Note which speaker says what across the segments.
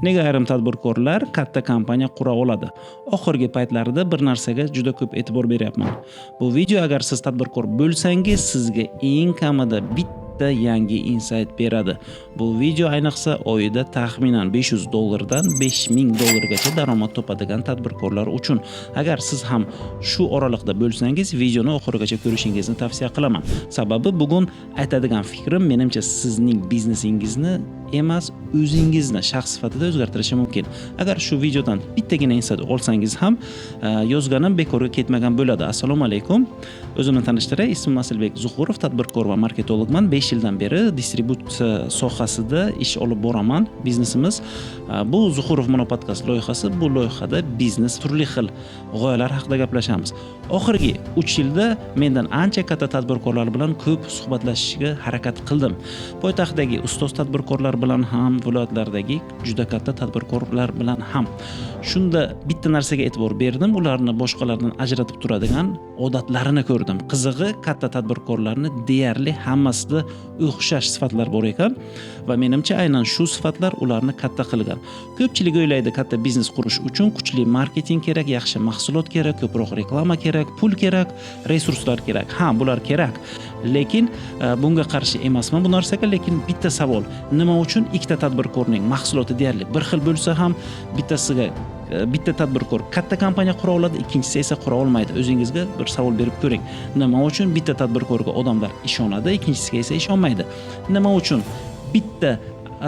Speaker 1: Nega ayrim tadbirkorlar katta kompaniya qura oladi? Oxirgi paytlarda bir narsaga juda ko'p e'tibor beryapman. Bu video, agar siz tadbirkor bo'lsangiz, sizga eng kamida bitta yangi insight beradi. Bu video ayniqsa oyida taxminan 500 dollardan 5000 dollargacha daromad topadigan tadbirkorlar uchun. Agar siz ham shu oraliqda bo'lsangiz, videoni oxirigacha ko'rishingizni tavsiya qilaman. Sababi bugun aytadigan fikrim, menimcha, sizning biznesingizni emas, o'zingizni shaxs sifatida o'zgartirishi mumkin. Agar shu videodan bittagina insight olsangiz ham, yozganim bekorga ketmagan bo'ladi. Assalomu alaykum. O'zimni tanishtiray, ismim Asilbek Zuhurov, tadbirkor va marketologman. 5 yildan beri distributsiya sohasida ish olib boraman. Biznesimiz bu Zuhurov Mono Podcast loyihasi. Bu loyihada biznes, turli xil g'oyalar haqida gaplashamiz. Oxirgi 3 yilda mendan ancha katta tadbirkorlar bilan ko'p suhbatlashishga harakat qildim. Poytaxtdagi ustoz tadbirkorlar bilan ham, viloyatlardagi juda katta tadbirkorlar bilan ham. Shunda bitta narsaga e'tibor berdim, ularni boshqalardan ajratib turadigan odatlarini ko'rdim. Qizig'i, katta tadbirkorlarni deyarli hammasida o'xshash sifatlar bor ekan va menimcha, aynan shu sifatlar ularni katta qilgan. Ko'pchilik o'ylaydi, katta biznes qurish uchun kuchli marketing kerak, yaxshi mahsulot kerak, ko'proq reklama kerak, pul kerak, resurslar kerak. Ha, bular kerak. Lekin bunga qarshi emasman bu narsaga, lekin bitta savol: nima uchun ikkita tadbirkorning mahsuloti deyarli bir xil bo'lsa ham, bittasiga bitta tadbirkor katta kompaniya qura oladi, ikkinchisi esa qura olmaydi? O'zingizga bir savol berib ko'ring. Nima uchun bitta tadbirkorga odamlar ishonadi, ikkinchisiga esa ishonmaydi? Nima uchun bitta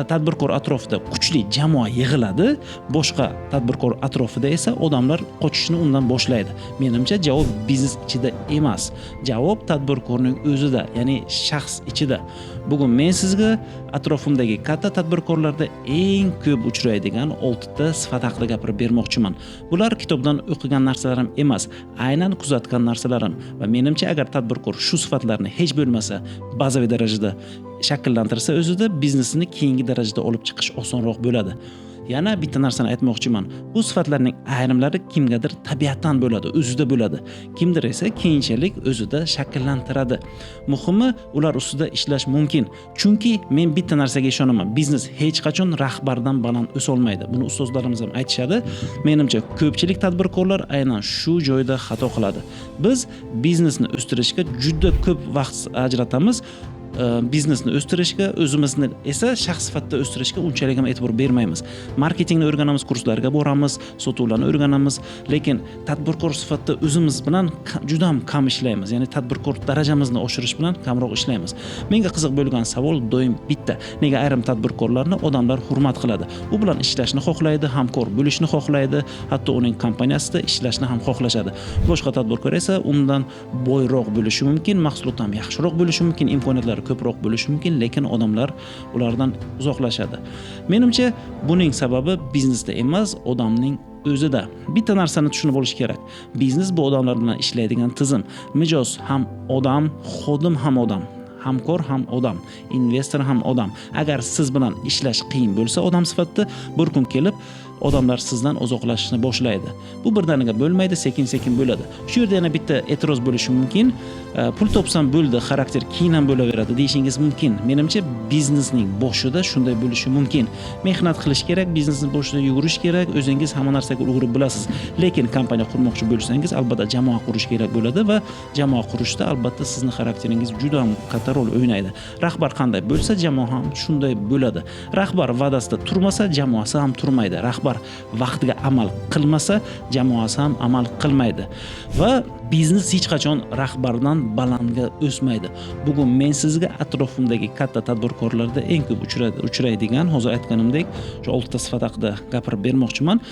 Speaker 1: tadbirkor atrofida kuchli jamoa yig'iladi, boshqa tadbirkor atrofida esa odamlar qochishni undan boshlaydi? Menimcha, javob biznes ichida emas, javob tadbirkorning o'zida, ya'ni shaxs ichida. Bugun men sizga atrofimdagi katta tadbirkorlarda eng ko'p uchraydigan oltita sifat haqida gapirib bermoqchiman. Bular kitobdan o'qigan narsalarim emas, aynan kuzatgan narsalarim va menimcha, agar tadbirkor shu sifatlarni hech bo'lmasa bazaviy darajada shakllantirsa o'zida, biznesini keyingi darajada olib chiqish osonroq bo'ladi. Yana bitta narsani aytmoqchiman: bu sifatlarning ayrimlari kimgadir tabiatan bo'ladi, o'zida bo'ladi, kimdir esa keyinchalik o'zida shakllantiradi. Muhimi, ular ustida ishlash mumkin, chunki men bitta narsaga ishonaman: biznes hech qachon rahbardan baland o'solmaydi. Buni ustozlarimiz ham aytishadi. Menimcha, ko'pchilik tadbirkorlar aynan shu joyda xato qiladi. Biz biznesni o'stirishga juda ko'p vaqt ajratamiz, biznesni o'stirishga, o'zimizni esa shaxs sifatida o'stirishga unchalik ham e'tibor bermaymiz. Marketingni o'rganamiz, kurslarga boramiz, sotuvlarni o'rganamiz, lekin tadbirkor sifatida o'zimiz bilan juda ham kam ishlaymiz, ya'ni tadbirkor darajamizni oshirish bilan kamroq ishlaymiz. Menga qiziq bo'lgan savol doim bitta: nega ayrim tadbirkorlarni odamlar hurmat qiladi, u bilan ishlashni xohlaydi, hamkor bo'lishni xohlaydi, hatto uning kompaniyasida ishlashni ham xohlashadi? Boshqa tadbirkor esa undan boyroq bo'lishi mumkin, mahsuloti ham yaxshiroq bo'lishi mumkin, imkoniyatlari ko'proq bo'lishi mumkin, lekin odamlar ulardan uzoqlashadi. Menimcha, buning sababi biznesda emas, odamning o'zida. Bitta narsani tushunib olish kerak: biznes bu odamlar bilan ishlaydigan tizim. Mijoz ham odam, xodim ham odam, hamkor ham odam, investor ham odam. Agar siz bilan ishlash qiyin bo'lsa odam sifatida, bir kun kelib odamlar sizdan uzoqlashishni boshlaydi. Bu birdaniga bo'lmaydi, sekin sekin bo'ladi. Shu yerda yana bitta e'tiroz bo'lishi mumkin: "Pul topsam bo'ldi, xarakter keyin ham bo'laveradi", deyishingiz mumkin. Menimcha, biznesning boshida shunday bo'lishi mumkin. Mehnat qilish kerak, biznesni boshida yugurish kerak, o'zingiz hamma narsaga ulgurib bilasiz. Lekin kompaniya qurmoqchi bo'lsangiz, albatta jamoa qurish kerak bo'ladi va jamoa qurishda albatta sizni xarakteringiz juda ham katta rol o'ynaydi. Rahbar qanday bo'lsa, jamoa ham shunday bo'ladi. Rahbar va'dasida turmasa, jamoasi ham turmaydi. Rahbar vaqtiga amal qilmasa, jamoasi ham amal qilmaydi va biznes hech qachon rahbardan balandga o'smaydi. Bugun men sizga atrofimdagi katta tadbirkorlarda eng ko'p uchraydigan, hozir aytganimdek, shu oltita sifat haqida gapirib bermoqchiman.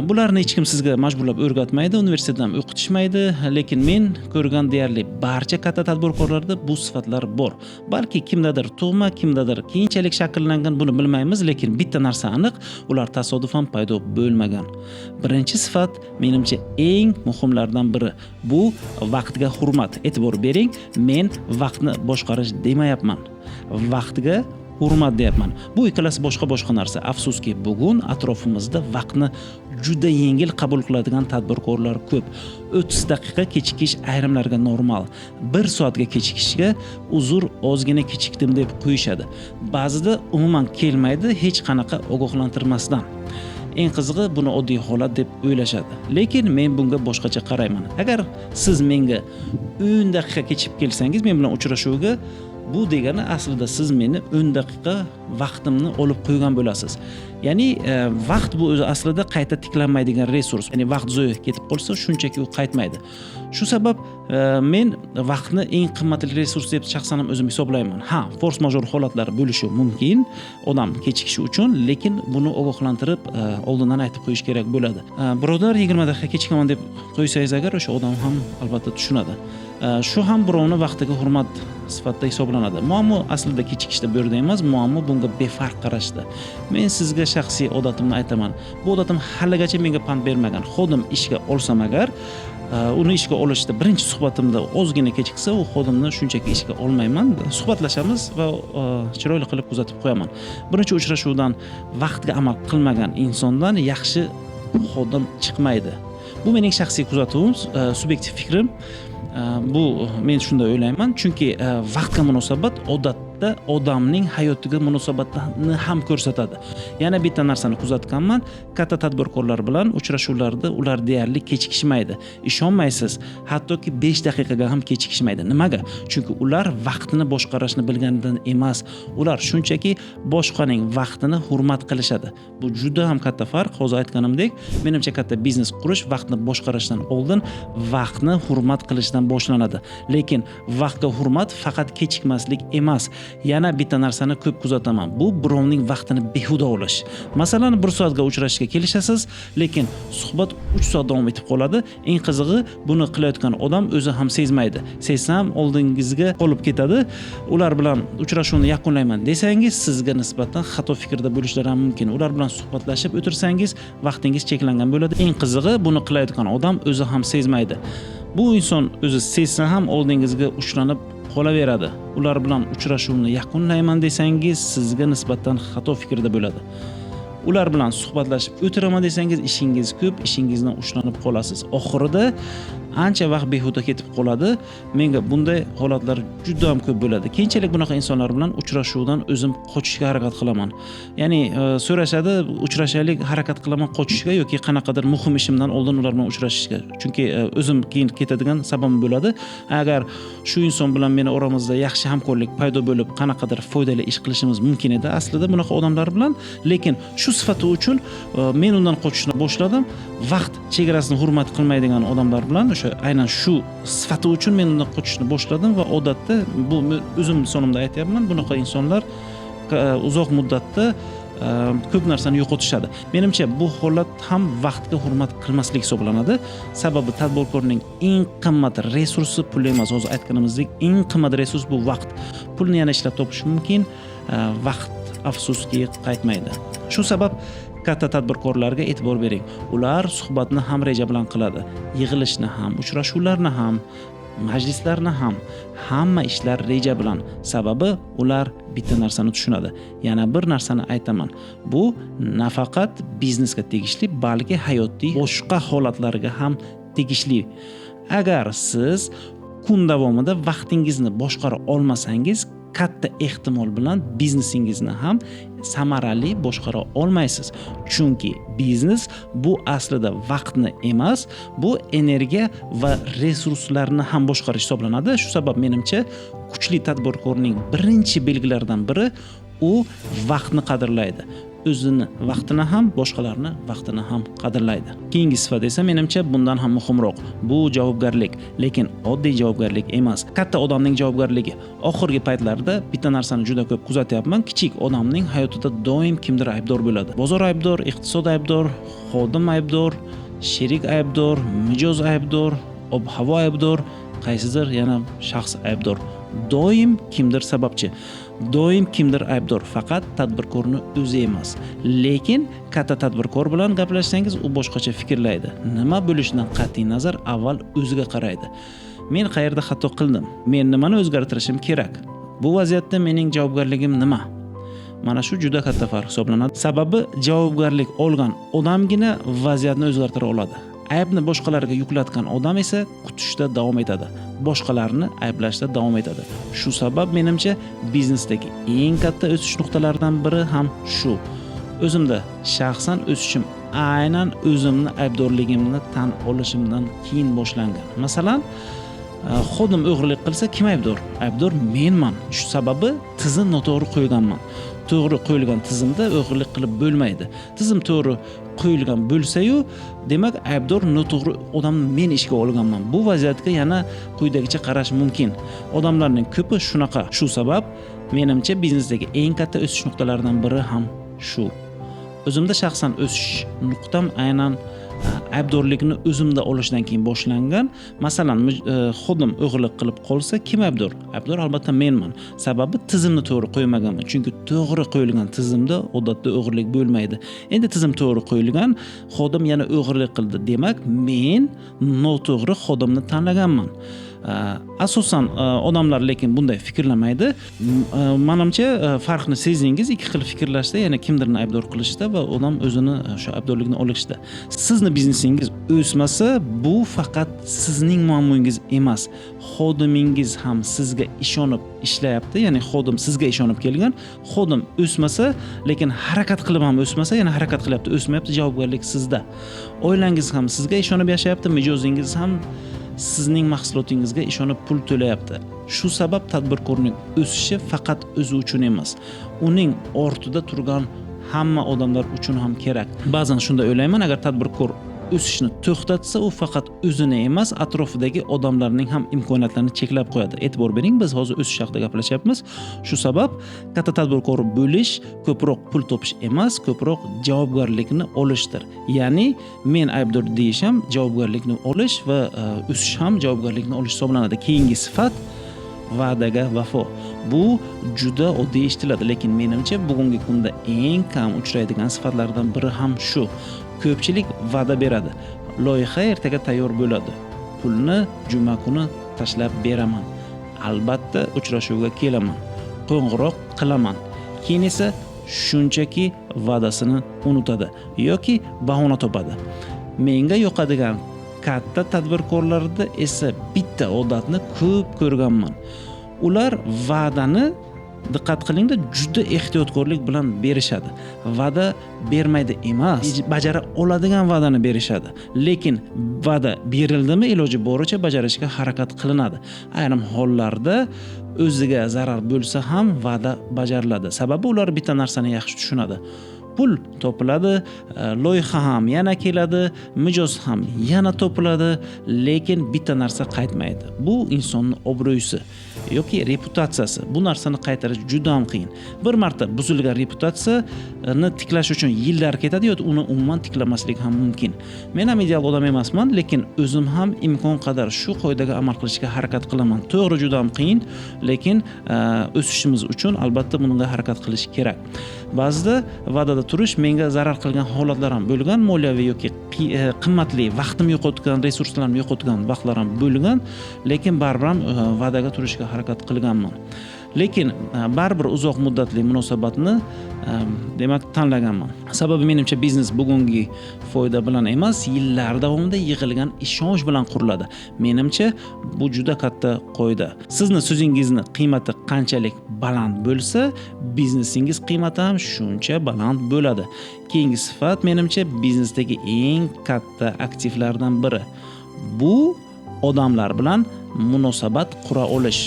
Speaker 1: Bularni hech kim sizga majburlab o'rgatmaydi, universitetda ham o'qitishmaydi, lekin men ko'rgan deyarli barcha katta tadbirkorlarda bu sifatlar bor. Balki kimdadir tug'ma, kimdadir keyinchalik shakllangan, buni bilmaymiz, lekin bitta narsa aniq: ular tasodifan paydo bo'lmagan. Birinchi sifat, menimcha, eng muhimlardan biri, bu vaqtga hurmat. E'tibor bering, men vaqtni boshqarish demayapman, vaqtga hurmat deyapman. Bu ikkalasi boshqa boshqa narsa. Afsuski, bugun atrofimizda vaqtni juda yengil qabul qiladigan tadbirkorlar ko'p. 30 daqiqa kechikish ayrimlarga normal. 1 soatga kechikishga uzr, ozgina kechikdim deb qo'yishadi. Ba'zida umuman kelmaydi, hech qanaqa ogohlantirmasdan. Eng qizig'i, buni oddiy holat deb o'ylashadi. Lekin men bunga boshqacha qarayman. Agar siz menga 10 daqiqa kechikib kelsangiz, men bilan uchrashuvga, bu degani aslida siz meni 10 daqiqa vaqtimni olib qo'ygan bo'lasiz. Ya'ni vaqt bu o'zi aslida qayta tiklanmaydigan resurs. Ya'ni vaqt zo'y ketib qolsa, shunchaki u qaytmaydi. Shu sabab men vaqtni eng qimmatli resurs deb shaxsan ham o'zim hisoblayman. Ha, форс-мажор holatlar bo'lishi mumkin, odam kechikishi uchun, lekin buni ogohlantirib, oldindan aytib qo'yish kerak bo'ladi. Birodar, 20 daqiqa kechikaman deb qo'ysangiz agar, o'sha odam ham albatta tushunadi. Shu ham birovni vaqtiga hurmat sifatida hisoblanadi. Muammo aslida kechikishda bu yerda emas, muammo bunga befarq qarashda. Men sizga shaxsiy odatimni aytaman. Bu odatim haligacha menga pand bermagan. Xodim ishga olsam agar, uni ishga olishda birinchi suhbatimda ozgina kechiksa, u xodimni shunchaki ishga olmayman. Suhbatlashamiz va chiroyli qilib kuzatib qo'yaman. Birinchi uchrashuvdan vaqtga amal qilmagan insondan yaxshi xodim chiqmaydi. Bu mening shaxsiy kuzatuvim, subyektiv fikrim. Bu men shunday o'ylayman, chunki vaqtga munosabat odatda odamning hayotiga munosabatni ham ko'rsatadi. Yana bitta narsani kuzatganman, katta tadbirkorlar bilan uchrashuvlarda ular deyarli kechikishmaydi. Ishonmaysiz, hattoki 5 daqiqaga ham kechikishmaydi. Nimaga? Chunki ular vaqtini boshqarishni bilganidan emas, ular shunchaki boshqaning vaqtini hurmat qilishadi. Bu juda ham katta farq. Hozir aytganimdek, menimcha katta biznes qurish vaqtni boshqarishdan oldin vaqtni hurmat qilishdan boshlanadi. Lekin vaqtga hurmat faqat kechikmaslik emas. Yana bitta narsani ko'p kuzataman. Bu birovning vaqtini behuda olish. Masalan, 1 soatga uchrashishga kelishasiz, lekin suhbat 3 soat davom etib qoladi. Eng qizig'i, buni qilayotgan odam o'zi ham sezmaydi. Sezsa ham oldingizga qolib ketadi. Ular bilan uchrashuvni yakunlayman desangiz, sizga nisbatan xato fikrda bo'lishlari ham mumkin. Ular bilan suhbatlashib o'tirsangiz, vaqtingiz cheklangan bo'ladi. Eng qizig'i, buni qilayotgan odam o'zi ham sezmaydi. Bu inson o'zi sezsa ham oldingizga ushlanib qolaveradi. Ular bilan uchrashuvni yakunlayman desangiz, sizga nisbatan xato fikrda bo'ladi. Ular bilan suhbatlashib o'tiraman desangiz, ishingiz ko'p, ishingizdan ushlanib qolasiz. Oxirida ancha vaqt behuda ketib qoladi. Menga bunday holatlar juda ham ko'p bo'ladi. Keyinchalik bunaqa insonlar bilan uchrashuvdan o'zim qochishga harakat qilaman. Ya'ni so'rashadi, uchrashaylik, harakat qilaman qochishga yoki qanaqadir muhim ishimdan oldin ular bilan uchrashishga. Chunki o'zim keyin ketadigan sababim bo'ladi. Agar shu inson bilan meni oramizda yaxshi hamkorlik paydo bo'lib, qanaqadir foydali ish qilishimiz mumkin edi aslida bunaqa odamlar bilan, lekin shu sifati uchun men undan qochishni boshladim. Vaqt chegarasini hurmat qilmaydigan odamlar bilan o'sha aynan shu sifati uchun men undan qochishni boshladim va odatda bu o'zim misolimda aytyapman, bunaqa insonlar uzoq muddatda ko'p narsani yo'qotishadi. Menimcha, bu holat ham vaqtga hurmat qilmaslik hisoblanadi. Sababi tadbirkorning eng qimmat resursi pul emas. Hozir aytganimizdek, eng qimmat resurs bu vaqt. Pulni yana ishlab topish mumkin, vaqt afsuski qaytmaydi. Shu sabab katta tadbirkorlarga e'tibor bering. Ular suhbatni ham reja bilan qiladi. Yig'ilishni ham, uchrashuvlarni ham, majlislarni ham, hamma ishlar reja bilan. Sababi ular bitta narsani tushunadi. Yana bir narsani aytaman. Bu nafaqat biznesga tegishli, balki hayotiy boshqa holatlarga ham tegishli. Agar siz kun davomida vaqtingizni boshqara olmasangiz, katta ehtimol bilan biznesingizni ham samarali boshqara olmaysiz. Chunki biznes bu aslida vaqtni emas, bu energiya va resurslarni ham boshqarish hisoblanadi. Shu sabab menimcha kuchli tadbirkorning birinchi belgilaridan biri u vaqtni qadrlaydi. O'zini vaqtini ham, boshqalarni vaqtini ham qadrlaydi. Keyingi sifat esa menimcha bundan ham muhimroq. Bu javobgarlik, lekin oddiy javobgarlik emas. Katta odamning javobgarligi. Oxirgi paytlarda bitta narsani juda ko'p kuzatyapman. Kichik odamning hayotida doim kimdir aybdor bo'ladi. Bozor aybdor, iqtisod aybdor, xodim aybdor, sherik aybdor, mijoz aybdor, ob-havo aybdor, qaysidir yana shaxs aybdor. Doim kimdir sababchi. Doim kimdir aybdor, faqat tadbirkorni o'zi emas. Lekin katta tadbirkor bilan gaplashsangiz, u boshqacha fikrlaydi. Nima bo'lishidan qat'iy nazar avval o'ziga qaraydi. Men qayerda xato qildim? Men nimani o'zgartirishim kerak? Bu vaziyatda mening javobgarligim nima? Mana shu juda katta farq hisoblanadi. Sababi javobgarlik olgan odamgina vaziyatni o'zgartira oladi. Aybni boshqalarga yuklatgan odam esa kutishda davom etadi. Boshqalarni ayblashda davom etadi. Shu sabab menimcha biznesdagi eng katta o'sish nuqtalaridan biri ham shu. O'zimda shaxsan o'sishim aynan o'zimni aybdorligimni tan olishimdan keyin boshlangan. Masalan, xodim o'g'irlik qilsa kim aybdor? Aybdor menman. Shu sababi tizim noto'g'ri qo'yganman. To'g'ri qo'yilgan tizimda o'g'irlik qilib bo'lmaydi. Tizim to'g'ri qo'yilgan bo'lsa-yu, demak aybdor noto'g'ri odamni men ishga olganman. Bu vaziyatga yana quyidagicha qarash mumkin. Odamlarning ko'pi shunaqa. Shu sabab menimcha biznesdagi eng katta o'sish nuqtalaridan biri ham shu. O'zimda shaxsan o'sish nuqtam aynan aybdorlikni o'zimda olishdan keyin boshlangan. Masalan, xodim o'g'irlik qilib qolsa kim aybdor? Aybdor albatta menman. Sababi tizimni to'g'ri qo'ymaganman. Chunki to'g'ri qo'yilgan tizimda odatda o'g'irlik bo'lmaydi. Endi tizim to'g'ri qo'yilgan, xodim yana o'g'irlik qildi. Demak, men noto'g'ri xodimni tanlaganman. Asosan odamlar lekin bunday fikrlamaydi. Manimcha farqni sezdingiz, ikki xil fikrlashda, ya'ni kimdirni aybdor qilishda va odam o'zini o'sha aybdorlikni olishda. Sizni biznesingiz o'smasa, bu faqat sizning muammongiz emas. Xodimingiz ham sizga ishonib ishlayapti, ya'ni xodim sizga ishonib kelgan. Xodim o'smasa, lekin harakat qilib ham o'smasa, yana harakat qilyapti, o'smayapti, javobgarlik sizda. Oilangiz ham sizga ishonib yashayapti, mijozingiz ham sizning mahsulotingizga ishonib pul to'layapti. Shu sabab tadbirkorning o'sishi faqat o'zi uchun emas, uning ortida turgan hamma odamlar uchun ham kerak. Ba'zan shunday o'ylayman, agar tadbirkor o'sishni to'xtatsa, u faqat o'zini emas, atrofidagi odamlarning ham imkoniyatlarini cheklab qo'yadi. E'tibor bering, biz hozir o'sish haqida gaplashyapmiz. Shu sabab katta tadbirkor bo'lish ko'proq pul topish emas, ko'proq javobgarlikni olishdir. Ya'ni men aybdor deyish ham javobgarlikni olish va o'sish ham javobgarlikni olish hisoblanadi. Keyingi sifat va'daga vafo. Bu juda oddiy eshitiladi, lekin menimcha bugungi kunda eng kam uchraydigan sifatlardan biri ham shu. Ko'pchilik va'da beradi. Loyiha ertaga tayyor bo'ladi. Pulni juma kuni tashlab beraman. Albatta uchrashuvga kelaman. Qo'ng'iroq qilaman. Keyin esa shunchaki va'dasini unutadi yoki bahona topadi. Menga yoqadigan katta tadbirkorlarda esa bitta odatni ko'p ko'rganman. Ular va'dani, diqqat qilingda, juda ehtiyotkorlik bilan berishadi. Va'da bermaydi emas, bajara oladigan va'dani berishadi. Lekin va'da berildimi, iloji boricha bajarishga harakat qilinadi. Ayrim hollarda o'ziga zarar bo'lsa ham va'da bajariladi. Sababi ular bitta narsani yaxshi tushunadi. Pul topiladi, loyiha ham yana keladi, mijoz ham yana topiladi, lekin bitta narsa qaytmaydi. Bu insonning obro'si yoki reputatsiyasi. Bu narsani qaytarish juda ham qiyin. Bir marta buzilgan reputatsiyani tiklash uchun yillar ketadi yoki uni umuman tiklamaslik ham mumkin. Men ham ideal odam emasman, lekin o'zim ham imkon qadar shu qoidaga amal qilishga harakat qilaman. To'g'ri, juda ham qiyin, lekin o'sishimiz uchun albatta bunga harakat qilish kerak. Ba'zida va'dada turish menga zarar qilgan holatlar ham bo'lgan, moliyaviy yoki qimmatli vaqtim yo'qotgan, resurslarim yo'qotgan vaqtlar ham bo'lgan, lekin baribir ham va'daga turishga harakat qilganman. Lekin baribir uzoq muddatli munosabatni demak tanlaganman. Sababi menimcha biznes bugungi foyda bilan emas, yillar davomida yig'ilgan ishonch bilan quriladi. Menimcha bu juda katta qoida. Sizni so'zingizni qiymati qanchalik baland bo'lsa, biznesingiz qiymati ham shuncha baland bo'ladi. Keyingi sifat menimcha biznesdagi eng katta aktivlardan biri. Bu odamlar bilan munosabat qura olish.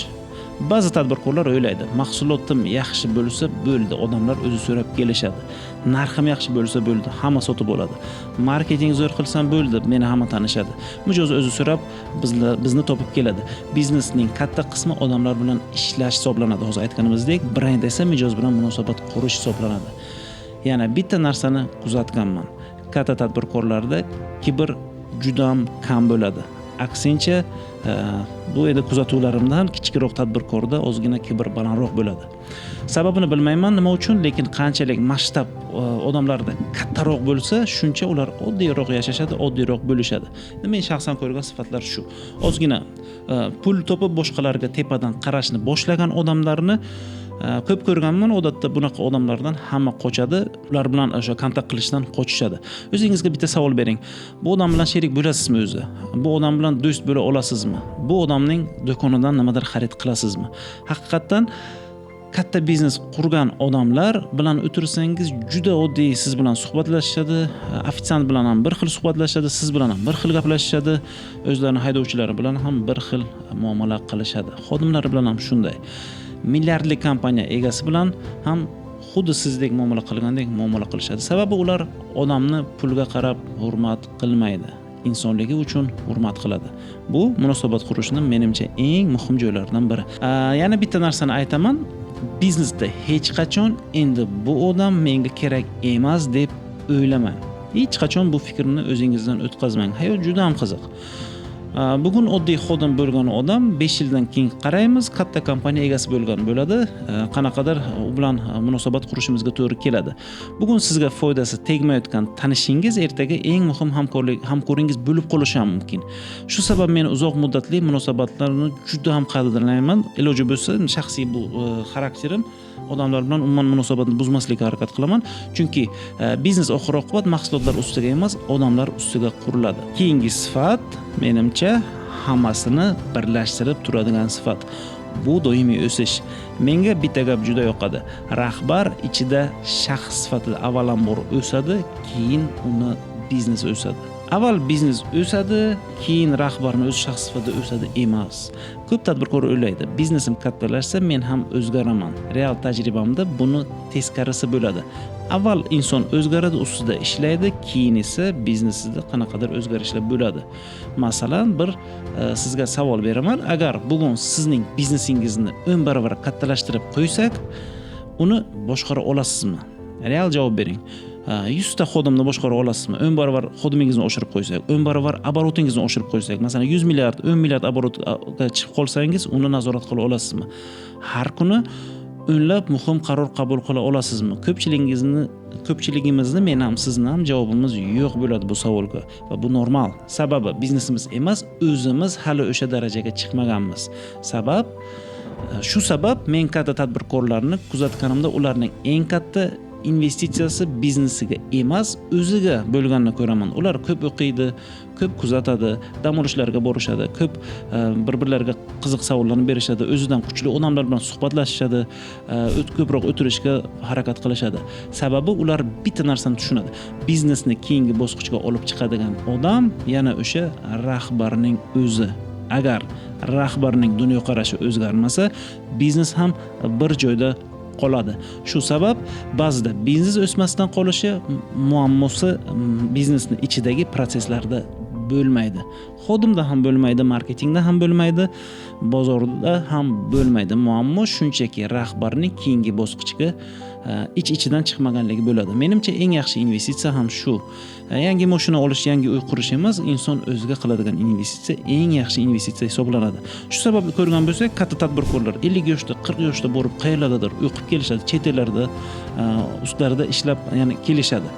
Speaker 1: Ba'zi tadbirkorlar o'ylaydi, mahsulotim yaxshi bo'lsa bo'ldi, odamlar o'zi so'rab kelishadi. Narxim yaxshi bo'lsa bo'ldi, hamma sotib oladi. Marketing zo'r qilsam bo'ldi, meni hamma tanishadi. Mijoz o'zi so'rab bizni topib keladi. Biznesning katta qismi odamlar bilan ishlash hisoblanadi. Hozir aytganimizdek, brend esa mijoz bilan munosabat qurish hisoblanadi. Yana bitta narsani kuzatganman. Katta tadbirkorlarda kibr juda ham kam bo'ladi. Aksincha, bu endi kuzatuvlarimdan kichikroq tadbirkorda ozgina kibr balandroq bo'ladi. Sababini bilmayman nima uchun, lekin qanchalik masshtab odamlarda kattaroq bo'lsa, shuncha ular oddiyroq yashashadi, oddiyroq bo'lishadi. Endi men shaxsan ko'rgan sifatlar shu. Ozgina pul topib boshqalarga tepadan qarashni boshlagan odamlarni Ko'p ko'rganman, odatda bunaqa odamlardan hamma qochadi, ular bilan o'sha kontakt qilishdan qochishadi. O'zingizga bitta savol bering. Bu odam bilan sherik bo'lasizmi o'zi? Bu odam bilan do'st bo'la olasizmi? Bu odamning do'konidan nimadir xarid qilasizmi? Haqiqatdan katta biznes qurgan odamlar bilan o'tirsangiz juda oddiy siz bilan suhbatlashishadi, ofitsiant bilan ham bir xil suhbatlashadi, siz bilan ham bir xil gaplashishadi, o'zlarini haydovchilari bilan ham bir xil muomala qilishadi. Xodimlari bilan ham shunday. Milliardlik kompaniya egasi bilan ham xuddi sizdek muomala qilgandek muomala qilishadi. Sababi ular odamni pulga qarab hurmat qilmaydi. Insonligi uchun hurmat qiladi. Bu munosabat qurishning menimcha eng muhim joylaridan biri. Yana bitta narsani aytaman. Biznesda hech qachon endi bu odam menga kerak emas deb o'ylamang. Hech qachon bu fikrni o'zingizdan o'tkazmang. Hayot juda ham qiziq. Bugun oddiy xodim bo'lgan odam 5 yildan keyin qaraymiz, katta kompaniya egasi bo'lgan bo'ladi. Qanaqadir u bilan munosabat qurishimizga to'g'ri keladi. Bugun sizga foydasi tegmayotgan tanishingiz ertaga eng muhim hamkoringiz bo'lib qolishi ham mumkin. Shu sabab men uzoq muddatli munosabatlarni juda ham qadrlayman. Iloji bo'lsa, shaxsiy bu xarakterim, odamlar bilan umuman munosabatni buzmaslikka harakat qilaman. Chunki biznes oxir oqibat mahsulotlar ustiga emas, odamlar ustiga quriladi. Keyingi sifat menimcha hammasini birlashtirib turadigan sifat. Bu doimiy o'sish. Menga bitta gap juda yoqadi. Rahbar ichida shaxs sifatida avvalambor o'sadi, keyin uni biznes o'sadi. Avval biznes o'sadi, keyin rahbarni o'zi shaxs sifatida o'sadi emas. Ko'p tadbirkor o'ylaydi, biznesim kattalashsa men ham o'zgaraman. Real tajribamda buni teskarisi bo'ladi. Avval inson o'zgaradi, ustida ishlaydi, keyin esa biznesida qanaqadir o'zgarishlar bo'ladi. Masalan, bir sizga savol beraman. Agar bugun sizning biznesingizni 10 barobar kattalashtirib qo'ysak, uni boshqara olasizmi? Real javob bering. 100 ta xodimni boshqara olasizmi? 10 barobar xodimingizni oshirib qo'ysak, 10 barobar oborotingizni oshirib qo'ysak, masalan 100 milliard, 10 milliard oborotga chiqib qolsangiz, uni nazorat qila olasizmi? Har kuni o'nlab muhim qaror qabul qila olasizmi? Ko'pchiligimizni, men ham, sizni ham javobimiz yo'q bo'ladi bu savolga va bu normal. Sababi biznesimiz emas, o'zimiz hali o'sha darajaga chiqmaganmiz. Shu sabab men katta tadbirkorlarni kuzatganimda ularning eng katta investitsiyasi biznesiga emas, o'ziga bo'lganini ko'raman. Ular ko'p o'qiydi, ko'p kuzatadi, dam olishlarga borishadi, ko'p bir-birlariga qiziq savollarni berishadi, o'zidan kuchli odamlar bilan suhbatlashishadi, ko'proq o'tirishga harakat qilishadi. Sababi ular bitta narsani tushunadi. Biznesni keyingi bosqichga olib chiqadigan odam yana o'sha rahbarning o'zi. Agar rahbarning dunyoqarashi o'zgarmasa, biznes ham bir joyda qoladi. Shu sabab ba'zida biznes o'smasdan qolishi muammosi biznesning ichidagi protsesslarda bo'lmaydi. Xodimda ham bo'lmaydi, marketingda ham bo'lmaydi, bozorda ham bo'lmaydi. Muammo shunchaki rahbarning keyingi bosqichga ich-ichidan chiqmaganligi bo'ladi. Menimcha eng yaxshi investitsiya ham shu. Yangi mashina olish, yangi uy qurish emas, inson o'ziga qiladigan investitsiya eng yaxshi investitsiya hisoblanadi. Shu sababli ko'rgan bo'lsak, katta tadbirkorlar 50 yoshda, 40 yoshda borib qayerlardadir o'qib kelishadi, chet ellarda ustlarida ishlab, ya'ni kelishadi.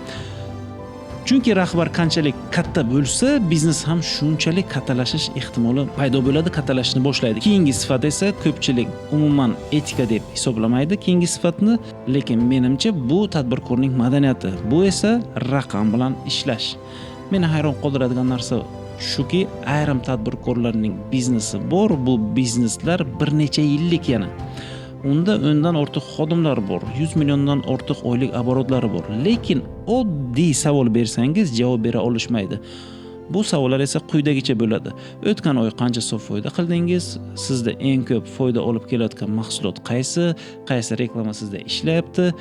Speaker 1: Chunki rahbar qanchalik katta bo'lsa, biznes ham shunchalik kattalashish ehtimoli paydo bo'ladi, kattalashishni boshlaydi. Keyingi sifat esa ko'pchilik umuman etika deb hisoblamaydi keyingi sifatni, lekin menimcha bu tadbirkorning madaniyati. Bu esa raqam bilan ishlash. Meni hayron qoldiradigan narsa shuki, ayrim tadbirkorlarning biznesi bor, bu bizneslar bir necha yillik yana. Unda 10dan ortiq xodimlar bor, 100 milliondan ortiq oylik oborotlari bor. Lekin oddiy savol bersangiz javob bera olishmaydi. Bu savollar esa quyidagicha bo'ladi. O'tgan oy qancha sof foyda qildingiz? Sizda eng ko'p foyda olib kelayotgan mahsulot qaysi? Qaysi reklama sizda ishlayapti?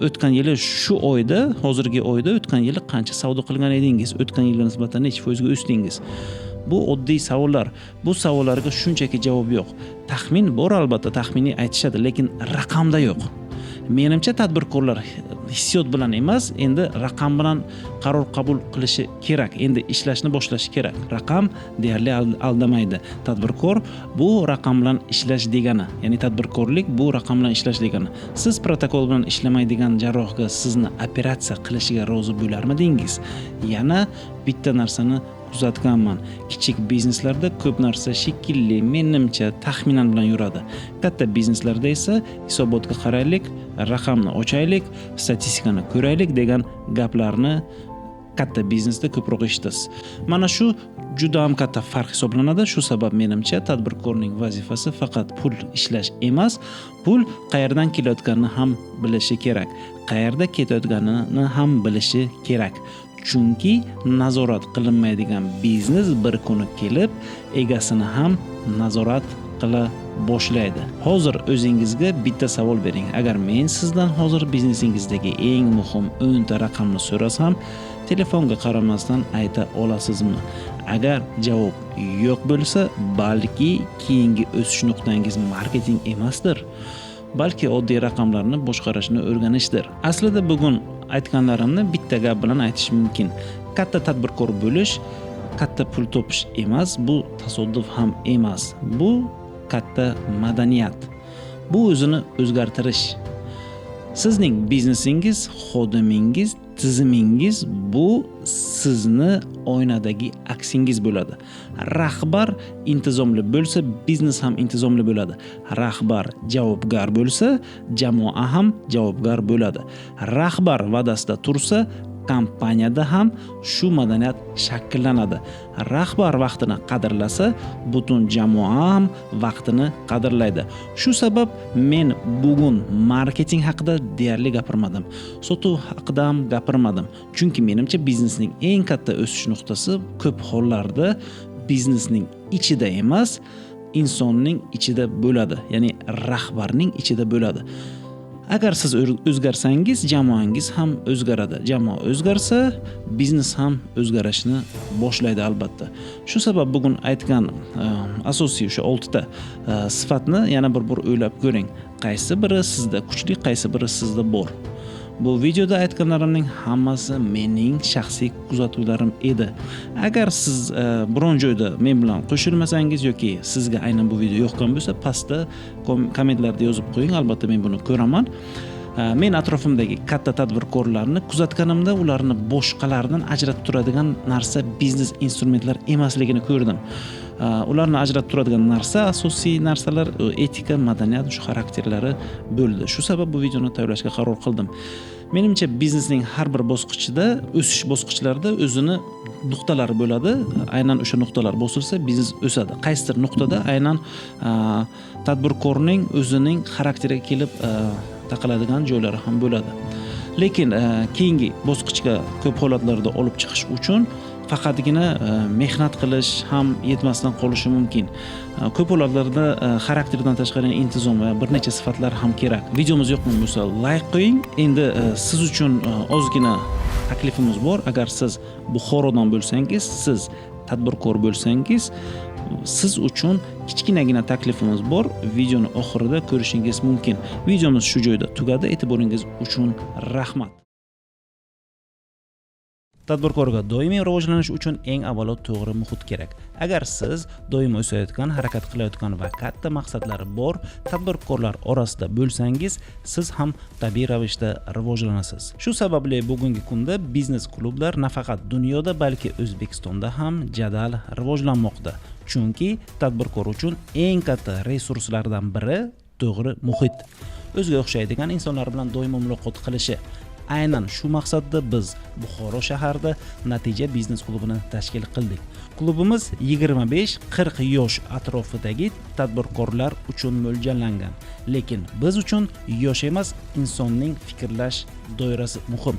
Speaker 1: O'tgan yili shu oyda, hozirgi oyda o'tgan yili qancha savdo qilgan edingiz? O'tgan yilga nisbatan necha foizga o'sdingiz? Bu oddiy savollar. Bu savollarga shunchaki javob yo'q. Taxmin bor albatta, taxminiy aytishadi, lekin raqamda yo'q. Menimcha tadbirkorlar hissiyot bilan emas, endi raqam bilan qaror qabul qilishi kerak. Endi ishlashni boshlashi kerak. Raqam deyarli aldamaydi. Tadbirkor bu raqam bilan ishlash degani, ya'ni tadbirkorlik bu raqam bilan ishlash degani. Siz protokol bilan ishlamaydigan jarrohga sizni operatsiya qilishiga rozi bo'larmidingiz? Yana bitta narsani kuzatganman. Kichik bizneslarda ko'p narsa shekilli, menimcha, taxminan bilan yuradi. Katta bizneslarda esa hisobotga qaraylik, raqamni ochaylik, statistikani ko'raylik degan gaplarni katta biznesda ko'proq eshitasiz. Mana shu juda ham katta farq hisoblanadi. Shu sabab menimcha tadbirkorning vazifasi faqat pul ishlash emas, pul qayerdan kelayotganini ham bilishi kerak, qayerda ketayotganini ham bilishi kerak. Chunki nazorat qilinmaydigan biznes bir kuni kelib egasini ham nazorat qila boshlaydi. Hozir o'zingizga bitta savol bering. Agar men sizdan hozir biznesingizdagi eng muhim 10 ta raqamni so'rasam, telefonga qaramasdan ayta olasizmi? Agar javob yo'q bo'lsa, balki keyingi o'sish nuqtangiz marketing emasdir, balki oddiy raqamlarni boshqarishni o'rganishdir. Aslida bugun aytganlarimni bitta gap bilan aytish mumkin. Katta tadbirkor bo'lish katta pul topish emas, bu tasodif ham emas. Bu katta madaniyat. Bu o'zini o'zgartirish. Sizning biznesingiz, xodimingiz, tizimingiz bu sizni oynadagi aksingiz bo'ladi. Rahbar intizomli bo'lsa, biznes ham intizomli bo'ladi. Rahbar javobgar bo'lsa, jamoa ham javobgar bo'ladi. Rahbar va'dasida tursa, kompaniyada ham shu madaniyat shakllanadi. Rahbar vaqtini qadrlasa, butun jamoa ham vaqtini qadrlaydi. Shu sabab men bugun marketing haqida deyarli gapirmadim. Sotuv haqida ham gapirmadim. Chunki menimcha biznesning eng katta o'sish nuqtasi ko'p hollarda biznesning ichida emas, insonning ichida bo'ladi. Ya'ni rahbarning ichida bo'ladi. Agar siz o'zgarsangiz, jamoangiz ham o'zgaradi. Jamoa o'zgarsa, biznes ham o'zgarishni boshlaydi albatta. Shu sabab bugun aytgan asosiy o'sha 6 ta sifatni yana bir bor o'ylab ko'ring. Qaysi biri sizda kuchli, qaysi biri sizda bor. Bu videoda aytganlarimning hammasi mening shaxsiy kuzatuvlarim edi. Agar siz biron joyda men bilan qo'shilmasangiz yoki sizga aynan bu video yoqqan bo'lsa, pastda kommentlarda yozib qo'ying, albatta men buni ko'raman. Men atrofimdagi katta tadbirkorlarni kuzatganimda ularni boshqalardan ajratib turadigan narsa biznes instrumentlar emasligini ko'rdim. Ularni ajratib turadigan narsa asosiy narsalar etika, madaniyat, shu xarakterlari bo'ldi. Shu sabab bu videoni tayyorlashga qaror qildim. Menimcha biznesning har bir bosqichida, o'sish bosqichlarida o'zini nuqtalari bo'ladi. Aynan o'sha nuqtalar bosilsa, biznes o'sadi. Qaysidir nuqtada aynan tadbirkorning o'zining xarakteriga kelib taqaladigan joylari ham bo'ladi. Lekin keyingi bosqichga ko'p holatlarda olib chiqish uchun faqatgina mehnat qilish ham yetmasdan qolishi mumkin. Ko'p holatlarda xarakterdan tashqari intizom va bir necha sifatlar ham kerak. Videomiz yoqqan bo'lsa, like qo'ying. Endi siz uchun ozgina taklifimiz bor. Agar siz Buxorodan bo'lsangiz, siz tadbirkor bo'lsangiz, siz uchun kichkinagina taklifimiz bor. Videoni oxirida ko'rishingiz mumkin. Videomiz shu joyda tugadi. E'tiboringiz uchun rahmat. Tadbirkorga doimiy rivojlanish uchun eng avvalo to'g'ri muhit kerak. Agar siz doim o'sayotgan, harakat qilayotgan va katta maqsadlari bor tadbirkorlar orasida bo'lsangiz, siz ham tabiiy ravishda rivojlanasiz. Shu sababli bugungi kunda biznes klublar nafaqat dunyoda, balki O'zbekistonda ham jadal rivojlanmoqda. Chunki tadbirkor uchun eng katta resurslardan biri to'g'ri muhit. O'ziga o'xshaydigan insonlar bilan doimo muloqot qilishi. Aynan shu maqsadda biz Buxoro shahrida Natija biznes klubini tashkil qildik. Klubimiz 25-40 yosh atrofidagi tadbirkorlar uchun mo'ljallangan. Lekin biz uchun yosh emas, insonning fikrlash doirasi muhim.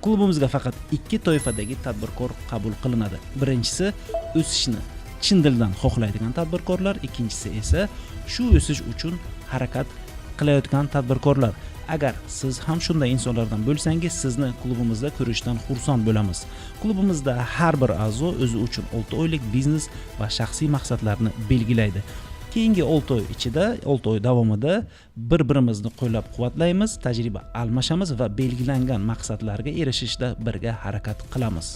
Speaker 1: Klubimizga faqat 2 toifadagi tadbirkor qabul qilinadi. Birinchisi o'sishni chin dildan xohlaydigan tadbirkorlar, ikkinchisi esa shu o'sish uchun harakat qilayotgan tadbirkorlar. Agar siz ham shunday insonlardan bo'lsangiz, sizni klubimizda ko'rishdan xursand bo'lamiz. Klubimizda har bir a'zo o'zi uchun 6 oylik biznes va shaxsiy maqsadlarni belgilaydi. Keyingi 6 oy ichida, 6 oy davomida bir-birimizni qo'llab-quvvatlaymiz, tajriba almashamiz va belgilangan maqsadlarga erishishda birga harakat qilamiz.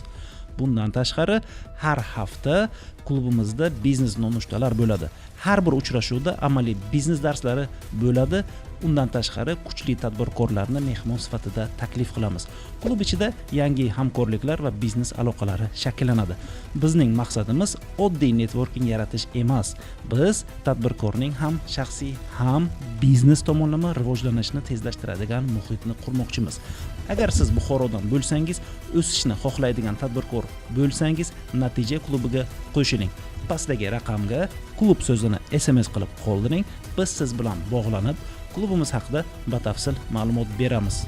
Speaker 1: Bundan tashqari, har hafta klubimizda biznes nonushtalar bo'ladi. Har bir uchrashuvda amaliy biznes darslari bo'ladi. Undan tashqari, kuchli tadbirkorlarni mehmon sifatida taklif qilamiz. Klub ichida yangi hamkorliklar va biznes aloqalari shakllanadi. Bizning maqsadimiz oddiy networking yaratish emas. Biz tadbirkorning ham shaxsiy, ham biznes tomonlama rivojlanishini tezlashtiradigan muhitni qurmoqchimiz. Agar siz Buxorodan bo'lsangiz, o'sishni xohlaydigan tadbirkor bo'lsangiz, Natija klubiga qo'shiling. Pastdagi raqamga "klub" so'zini SMS qilib qoldiring. Biz siz bilan bog'lanib, klubimiz haqida batafsil ma'lumot beramiz.